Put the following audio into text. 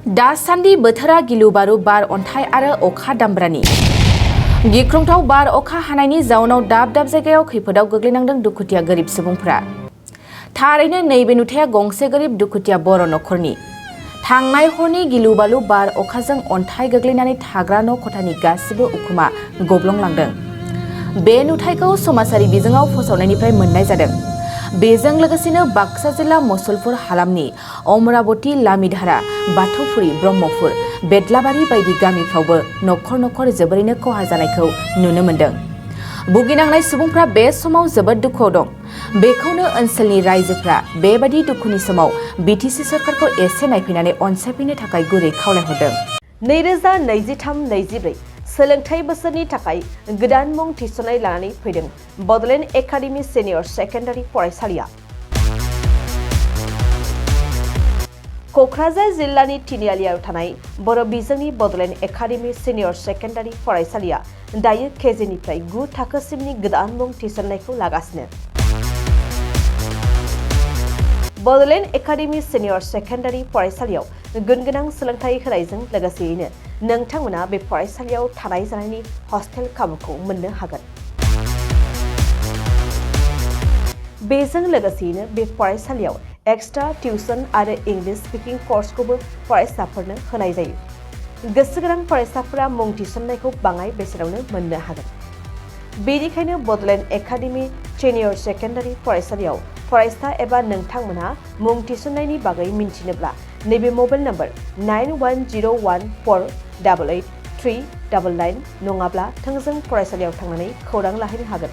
दासान्दि बोथोरा गिलु-बालु बार अन्थाइ आरो अखा दामब्रानि गिख्रंथाव बार अखा हानायनि जाउनाव दाब दाब जायगायाव खैफोदाव गोग्लैनांदों दुखुथिया गोरिब सुबुंफोरा। थारैनो नैबे नुथाया गंसे गोरिब दुखुथिया बर' नखरनि। थांनाय हरनि गिलु-बालु बार अखाजों अन्थाइ गोग्लैनानै थाग्रा न' खथानि गासिबो उखुमा गब्लंलांदों। बे नुथायखौ समाजारि बिजोङाव फोसावनायनिफ्राय मोननाय जादों। बेजों लोगोसेनो बाक्सा जिल्ला मुसलपुर हालामनि अमरावती लामिधारा बाथौफुरि ब्रह्मपुर बेदलाबारि बायदि गामिफ्रावबो नखर नखर जोबोरैनो खहा जानायखौ नुनो मोन्दों। भुगिनांनाय सुबुंफ्रा बे समाव जोबोद दुखुआव दं। बेखौनो ओनसोलनि रायजोफ्रा बेबादि दुखुनि समाव बिटिसि सरकारखौ एसे नायफैनानै अनसायफैनो थाखाय गुरै खावलायहरदों। 2023-24 सोलोंथाइ बोसोरनि थाखाय गोदान मुं थिसननाय लानानै फैदों बड'लेण्ड एकाडेमि सिनियर सेकेन्डारि फरायसालिया। क'क्राझार जिल्लानि तिनिआलियाव थानाय बर' बिजोंनि बड'लेण्ड एकाडेमि सिनियर सेकेन्डारि फरायसालिया दायो केजिनिफ्राय 9 थाखोसिमनि गोदान मुं थिसननायखौ लागासिनो। बड'लेण्ड एकाडेमि सिनियर सेकेन्डारि फरायसालियाव गुनगोनां सोलोंथाइ होनायजों लोगोसेयैनो नोंथांमोना बे फरायसालियाव थानाय जानायनि हस्टेल खाबुखौ मोननो हागोन। बेजों लोगोसेयैनो बे फरायसालियाव एक्सट्रा टिउसन आरो इंलिश स्पिकिं कर्सखौबो फरायसाफोरनो होनाय जायो। गोसो गोनां फरायसाफोरा मुं थिसननायखौ बाङाय बेसेनावनो मोननो हागोन। बेनिखायनो बड'लेण्ड एकाडेमि सिनियर सेकेन्डारि फरायसालियाव फरायसा एबा नोंथांमोनहा मुं थिसननायनि बागै मिन्थिनोब्ला नैबे मबाइल नम्बर 9101488399 नङाब्ला थोंजों फरायसालियाव थांनानै खौरां लाहैनो हागोन।